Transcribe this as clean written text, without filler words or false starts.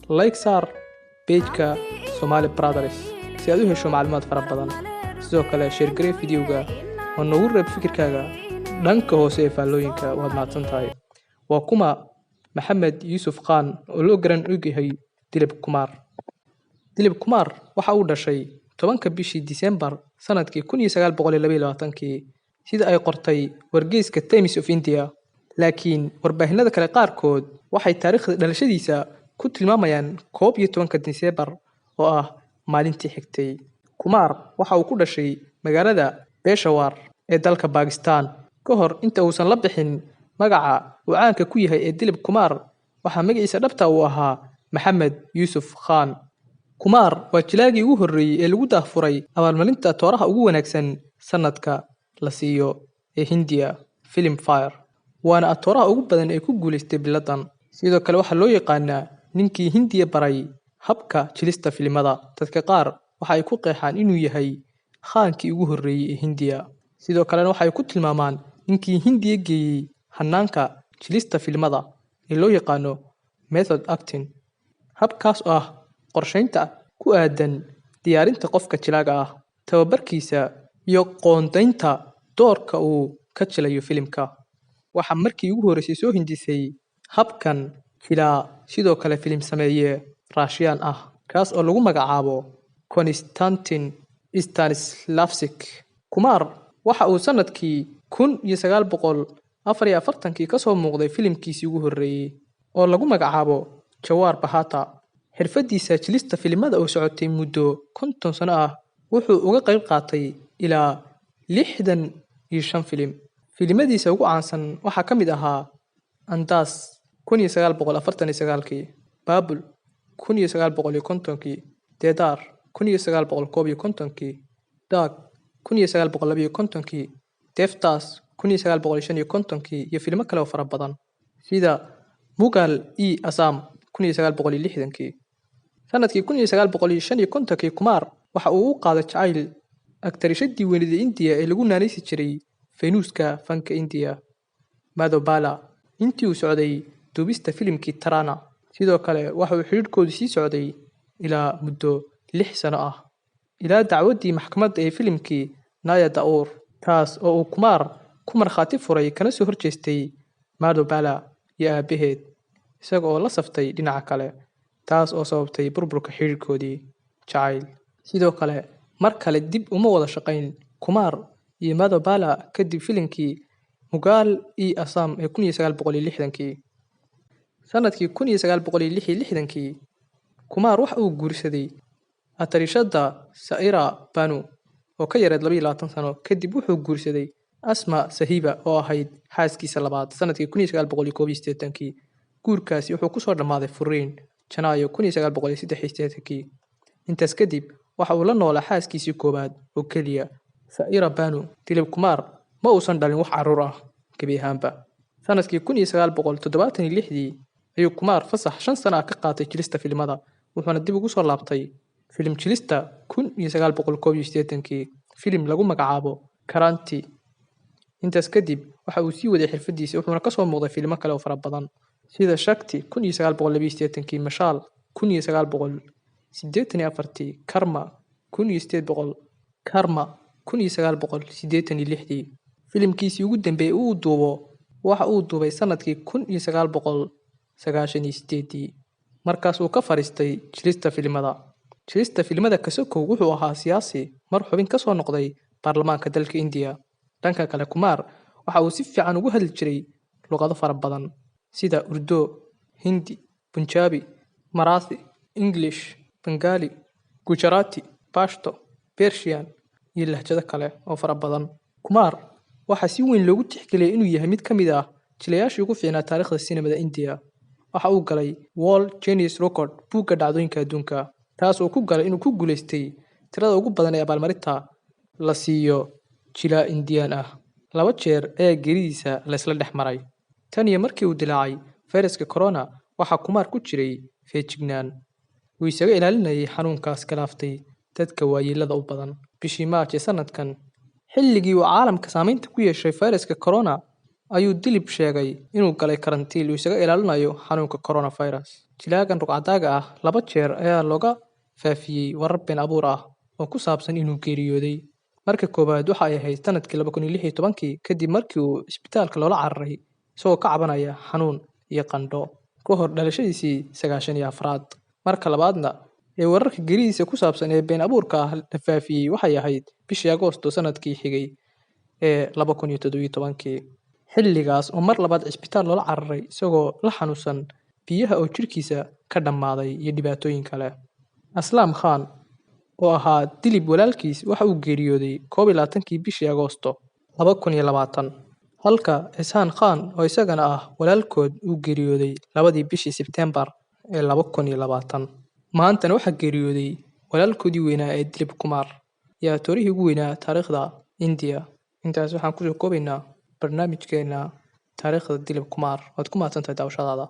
Like saar page-ka Somali Brothers si aad u hesho macluumaad fara badan. Sidoo kale share garee videoga oo noogu reeb fikirkaaga dhanka hoose ee faallooyinka. Waad mahadsan tahay. Waa kuma Maxamed Yuusuf Khan oo loo garan og yahay Dilip Kumar? Dilip Kumar waxa uu dhashay 10-ka bishii Diseembar sanadkii 1922-kii, sida ay qortay wargeyska Times of India. Laakiin warbaahinada kale qaarkood waxay taariikhda dhalashadiisa ku tilmaamayaan 11-ka Diseembar oo ah maalintii xigtay. Kumar waxa uu ku dhashay magaalada Peshawar ee dalka Bakistaan. Ka hor inta uusan la bixin magaca uu caanka ku yahay ee Dilip Kumar, waxaa magaciisa dhabta uu ahaa Maxamed Yuusuf Khan. Kumar waa jilaagii ugu horreeyay ee lagu daahfuray abaalmarinta atooraha ugu wanaagsan sanadka la siiyo ee Hindiya, Filmfare, waana atooraha ugu badan ee ku guuleystay biladan. Sidoo kale waxaa loo yaqaanaa ninkii Hindiya baray habka jilista filimada. Dadka qaar waxa ay ku qeexaan inuu yahay Khaankii ugu horreeyay ee Hindiya. Sidoo kalena waxa ay ku tilmaamaan ninkii Hindiya geeyey hanaanka jilista filimada ee loo yaqaano method acting. Habkaas oo ah qorsheynta ku aaddan diyaarinta qofka jilaaga ah, tababarkiisa iyo qoondaynta doorka uu ka jilayo filimka. Waxaa markii ugu horreysay soo hindisay habkan jilaa sidoo kale filim sameeye Raashiyaan ah, kaas oo lagu magacaabo Konstantin Stanislavski. Kumar waxa uu sanadkii 1944-kii ka soo muuqday filimkiisii ugu horreeyay oo lagu magacaabo Jawar Bahata. Xirfadiisa jilista filimada oo socotay muddo 50 sano ah, wuxuu uga qayb qaatay ilaa 65 filim. Filimadiisa ugu caansan waxaa ka mid ahaa Andaaz 1949-kii, Babul 1950-kii, Deedaar 1951-kii, Daag 1952-kii, Devdas 1955-kii iyo filmo kale oo fara badan sida Mughal-e-Azam 1960-kii. Sanadkii 1955-kii, Kumar waxa uu u qaaday jacayl aktarishadii weyneed ee India ee lagu naanaysi jiray Faynuuska fanka India, Madhubala, intii uu socday duubista filimkii Tarana. Sidoo kale waxa uu xidhiidhkoodu sii socday ilaa muddo 6 sano ah, ilaa dacwaddii maxkamadda ee filimkii Naya Daur, taas oo uu Kumar ku markhaati furay kana soo horjeestay Madhubala iyo aabaheed, isaga oo la saftay dhinaca kale, taas oo sababtay burburka xidhiidhkoodii jacayl. Sidoo kale mar kale dib uma wada shaqayn Kumar iyo Madhubala kadib filimkii Mughal-e-Azam ee 1960-kii. Sanadkii 1966-kii, Kumar waxa uu guursaday atarishada Saira Banu oo ka yareed 22 sano. Kadib wuxuu guursaday Asma Sahiba oo ahayd xaaskiisa labaad sanadkii 1981-kii. Guurkaasi wuxuu ku soo dhammaaday furiin Janaayo 1983-kii. Intaas kadib waxa uu la noolaa xaaskiisii koowaad oo keliya, Saira Banu. Dilip Kumar ma uusan dhalin wax carruur ah gebi ahaanba. Sanadkii 1976-dii ayuu Kumar fasax 5 sano ah ka qaatay jilista filimada, wuxuuna dib ugu soo laabtay filim jilista 1981-kii filim lagu magacaabo Karanti. Intaas kadib waxa uu sii waday xirfadiisa, wuxuuna ka soo muuqday filimo kale oo fara badan sida Shakti 1982-kii, Mashaal 1984-tii, Karma 1800 Karma 1986-dii. Filimkiisii ugu dambeeyay uu duubo waxa uu duubay sanadkii 1998-dii, markaas uu ka fariistay jilista filimada. Jilista filimada kasokow, wuxuu ahaa siyaasi mar xubin ka soo noqday baarlamaanka dalka India. Dhanka kale, Kumar waxa uu si fiican ugu hadli jiray luqado fara badan sida Urdu, Hindi, Punjabi, Marathi, English, Bengali, Gujarati, Pashto, Persian iyo lahjado kale oo fara badan. Kumar waxaa si weyn loogu tixgeliyay inuu yahay mid ka mid ah jilayaashii ugu fiicnaa taariikhda sinimada India. Waxa uu galay World Guinness Record, buugga dhacdooyinka adduunka, taas oo ku galay inuu ku guuleystay tirada ugu badan ee abaalmarinta la siiyo jilaa Indian ah. Laba jeer ayaa geeridiisa la isla dhex maray. Tan iyo markii uu dilaacay fayraska corona, waxaa Kumar ku jiray feejignaan uu isaga ilaalinayay xanuunkaas galaaftay dadka waayeelada u badan. Bishii Maarch ee sanadkan, xilligii uu caalamka saameynta ku yeeshay fayraska corona, ayuu Dilip sheegay inuu galay karantiil uu isaga ilaalinayo xanuunka coronavirus. Jilaagan rugcadaaga ah 2 jeer ayaa looga faafiyey warar been abuur ah oo ku saabsan inuu geeriyooday. Marka koowaad waxa ay ahayd sanadkii 2016 kadib markii uu isbitaalka loola cararay isagoo ka cabanaya xanuun iyo qandho ka hor dhalashadiisii 94aad. Marka labaadna ee wararka geeridiisa ku saabsan ee been abuurka ah la faafiyey waxay ahayd bishii Agoosto sanadkii xigay ee 2017. Xilligaas oo mar labaad cisbitaal loola cararay isagoo la xanuunsan biyaha oo jirkiisa ka dhammaaday iyo dhibaatooyin kale. Aslam Khan oo ahaa Dilip walaalkiis waxa uu geeriyooday 21kii bishii Agoosto 2020, halka Ehsaan Khan oo isagana ah walaalkood uu geeriyooday 2dii bishii Sebtembar ee 2020. Maantana waxaa geeriyooday walaalkoodii weynaa ee Dilip Kumar iyo atoorihii ugu weynaa taariikhda India. Intaas waxaan kusoo koobaynaa barnaamijkeena taariikhda Dilip Kumar. Waad ku mahadsantahay daawashadaada.